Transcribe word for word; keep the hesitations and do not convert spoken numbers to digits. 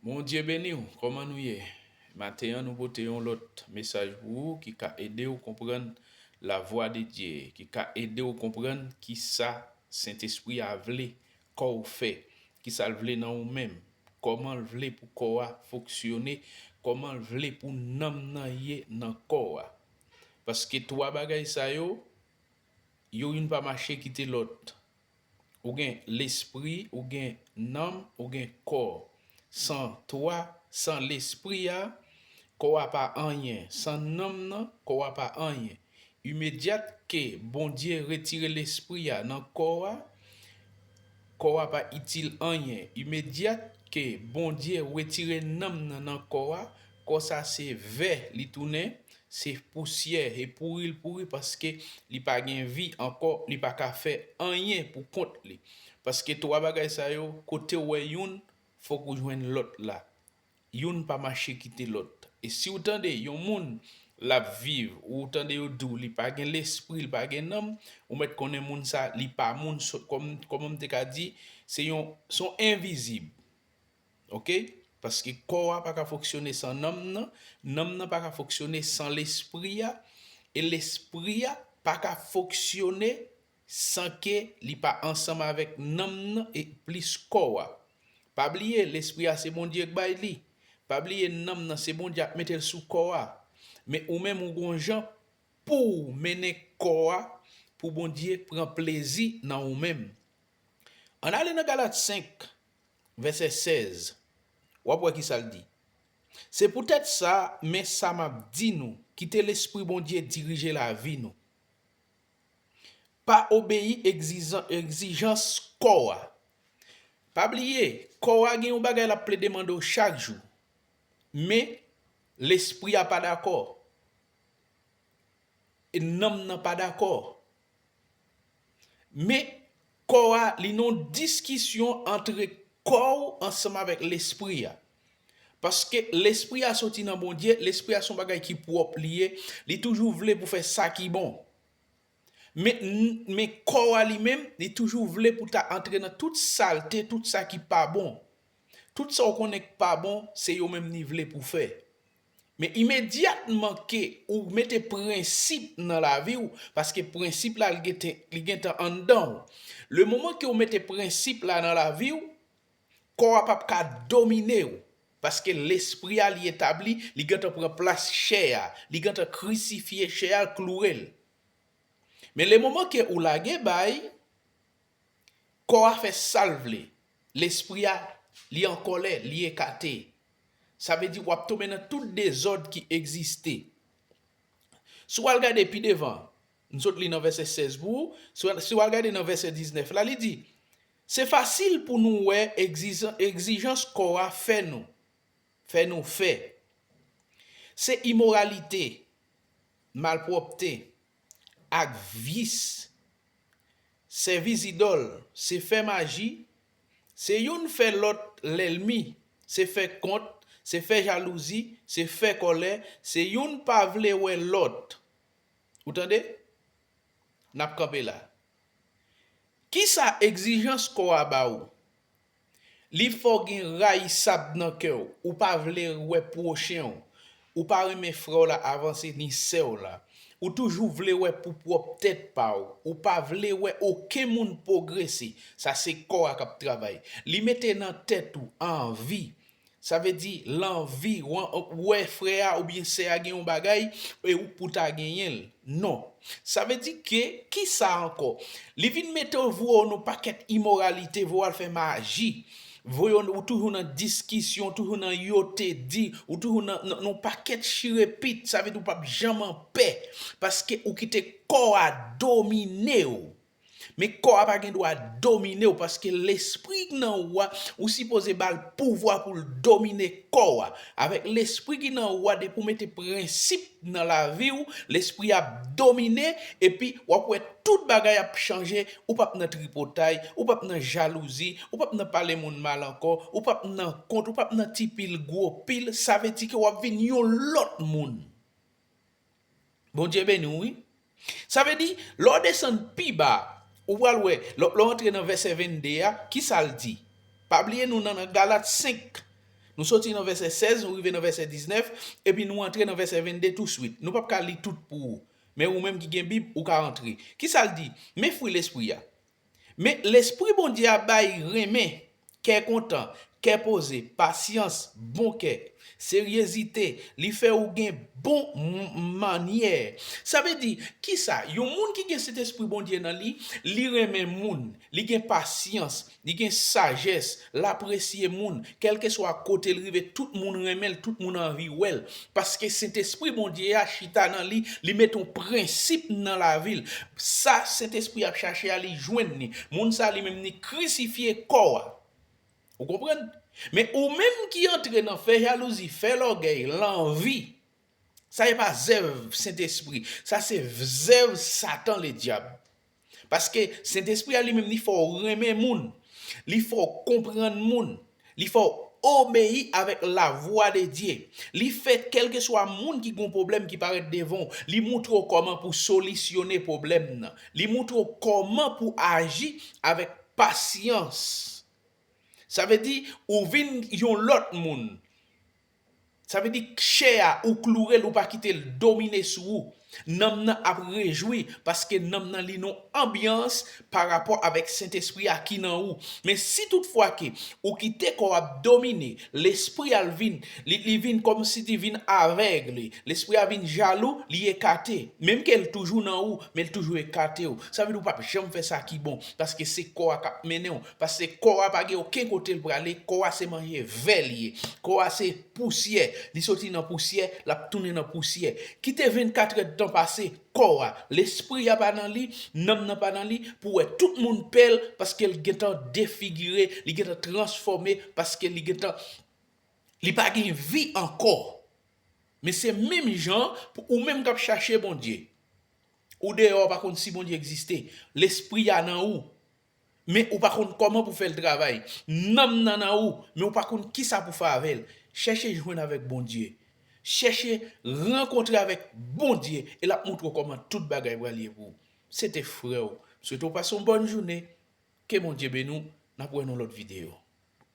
Bondye beni w, kòman nou ye? Maten an, nou pote yon lòt mesaj pou ou ki ka ede w konprann lavwa de Dye, ki ka ede w konprann kisa Sentespri a vle kò w fè, kisa l vle nan ou menm, kòman l vle pou kò a fonksyone, kòman l vle pou nanm nan ye nan kò a. Paske twa bagay sa yo, yo youn pa mache kite lòt. Ou gen lespri, ou gen nanm, ou gen kò. San twa, san lespri a, kò a pa anyen. San nanm nan, kò a pa anyen. Imedyat ke Bondye retire lespri a nan kò a, kò a pa itil anyen. Imedyat ke Bondye retire nanm nan nan kò a, kò sa se vè li tounen, se pousyè, e pouri l pouri paske li pa gen vi ankò, li pa ka fè anyen pou kont li. Paske twa bagay sa yo, kote w wè youn, fòk ou jwenn lòt la. Youn pa mache kite lòt. E si w tande yon moun l ap viv, ou tande yo di w li pa gen lespri, li pa gen nanm, ou mèt konnen moun sa, li pa moun, so, kòm, kòman m te ka di, se yon, se yon envizib. Oke? Paske kò a pa ka fonksyone san nanm nan, nanm nan pa ka fonksyone san lespri a, e lespri a pa ka fonksyone san ke li pa ansanm avèk nanm nan e plis kò a. Pa bliye, lespri a se Bondye k bay li. Pa bliye, nanm nan se Bondye ap mete l sou kò a. Men ou menm ou gon jan pou w mennen kò a pou Bondye pran plezi nan ou menm. Ann ale nan Galat senk, vèsè sèz. W ap wè kisa l di. Se poutèt sa, men sa m ap di nou, kite Lespri Bondye dirije lavi nou. Pa obeyi egzizan-, egzijans kò a. Pa bliye, kò a gen yon bagay l ap plede mande w chak jou. Men, lespri a pa dakò. E nanm nan pa dakò. Men, kò a, li nan yon diskisyon antre kò w ansanm avèk lespri a. Paske lespri a soti nan Bondye, lespri a se yon bagay ki pwòp li ye, li toujou vle pou fè sa ki bon. Men, men kò a li menm, li toujou vle pou ta antre nan tout salte, tout sa ki pa bon. Tout sa w konnen k pa bon, se yo menm li vle pou fè. Men imedyatman ke ou mete prensip nan lavi w, paske prensip la, li gentan, li gentan anndan w. Le moman ke ou mete prensip la nan lavi w, kò a p ap ka domine w, paske lespri a li etabli, li gentan pran plas chè a, li gentan krisifye chè a, kloure l. Men le moman ke ou lage bay, kò a fè sa l vle. Lespri a, li an kòlè, li ekate. Sa vle di w ap tonbe nan tout dezòd ki egziste. Si w al gade pi devan, m sot li nan vèsè sèz pou ou, si w al, si w al gade nan vèsè diznèf la, li di, se fasil pou nou wè egzizan-, egzijans kò a fè nou, fè nou fè. Se imoralite, malpwòpte, ak vis. Sèvi zidòl, se fè maji, se youn fè lòt lènmi, se fè kont, se fè jalouzi, se fè kòlè, se youn pa vle wè lòt. Ou tande? N ap kanpe la. Kisa egzijans kò a ba ou? Li fè w gen rayisab nan kè w. Ou pa vle wè pwochen w. Ou pa renmen frè w la avanse ni sè w la. Ou toujou vle wè pou pwòp tèt pa w. Ou pa vle wè okenn moun pwogrese. Sa se kò a k ap travay. Li mete nan tèt ou anvi. Sa vle di lanvi, w-, wè frè a oubyen sè a gen yon bagay e ou pou ta genyen l. Non. Sa vle di ke, kisa ankò? Li vin mete w voye w nan pakèt imoralite, voye w al fè maji. Voye w, ou toujou nan diskisyon, ou toujou nan yo te di, ou toujou nan, nan, nan pakèt chirepit, sa vle di w p ap janm anpè, paske ou kite kò a domine w. Men kò a pa gen dwa domine w, paske lespri k nan ou a, ou sipoze ba l pouvwa pou l domine kò a. Avèk lespri ki nan ou a, depi w mete prensip nan lavi w, lespri a ap domine, epi w ap wè tout bagay ap chanje, ou p ap nan tripotay, ou p ap nan jalouzi, ou p ap nan pale moun mal ankò, ou p ap nan kont, ou p ap nan ti pil gwo pil, sa vle di ke w ap vin yon lòt moun. Bondye beni w, wi. Sa vle di, lè w desann pi ba, ou pral wè, lè, lè w antre nan vèsè vennde a, kisa l di? Pa bliye nou nan, nan Galat senk, Nou soti nan vèsè sèz, nou rive nan vèsè diznèf, epi nou antre nan vèsè vennde touswit. Nou p ap ka li tout pou ou. Men ou menm ki gen Bib, ou ka antre. Kisa l di? Men fwi Lespri a. Men Lespri Bondye a bay renmen, kè kontan, kè poze, pasyans, bon kè, seryezite, li fè ou gen bon m- manyè. Sa vle di, kisa? Yon moun ki gen Sentespri Bondye nan li, li renmen moun, li gen pasyans, li gen sajès, l apresye moun, kèlkeswa kote l rive, tout moun renmen l, tout moun anvi wè l. Paske Sentespri Bondye a chita nan li, li met yon prensip nan lavi l. Sa Sentespri ap chache a, li jwenn li. Moun sa li menm li krisifye kò a. Ou konprann? Men ou menm ki antre nan fè jalouzi, fè lògèy, lanvi, sa se pa zèv Sentespri. Sa se zèv Satan, Ledyab. Paske Sentespri a li menm, li fè w renmen moun. Li fè w konprann moun. Li fè w obeyi avèk lavwa de Dye. Li fè kèlkeswa moun ki gon pwoblèm ki parèt devan w, li moutre w kòman pou solisyone pwoblèm nan. Li moutre w kòman pou aji avèk pasyans. Sa vle di, ou vin yon lòt moun. Sa vle di, chè a, ou kloure l, ou pa kite l domine sou ou. Nanm nan ap rejwi, paske nanm nan li nan anbyans pa rapò avèk Sentespri a ki nan ou. Men si toutfwa ke ou kite kò ap domine, lespri a l vin, li, li vin kòmsi li vin avègle. Lespri a vin jalou, li ekate. Menm ke l toujou nan ou, men l toujou ekate w. Sa vle di ou p ap janm fè sa ki bon, paske se kò a k ap mennen w. Paske kò a pa gen okenn kote l prale, kò a se manje vè li ye. Kò a se pousyè, li soti nan pousyè, l ap tounen nan pousyè. Kite vennkat èdtan pase, kò a, lespri a pa nan li, nanm nan pa nan li, pou wè tout moun pè l, paske l gentan defigire, li gentan transfòme, paske li gentan, li pa gen vi ankò. Men se menm jan pou ou menm k ap chache Bondye. Ou deyò, ou pa konn si Bondye egziste. Lespri a nan ou. Men ou pa konn kòman pou fè l travay. Nanm nan nan ou, men ou pa konn kisa pou fè avè l. Chèche jwenn avèk Bondye. Chèche rankontre avèk Bondye, e l ap moutre w kòman tout bagay pral ye pou ou. Se te frè w. M swete w pase yon bòn jounen. Ke Bondye beni w. N ap wè nan lòt videyo.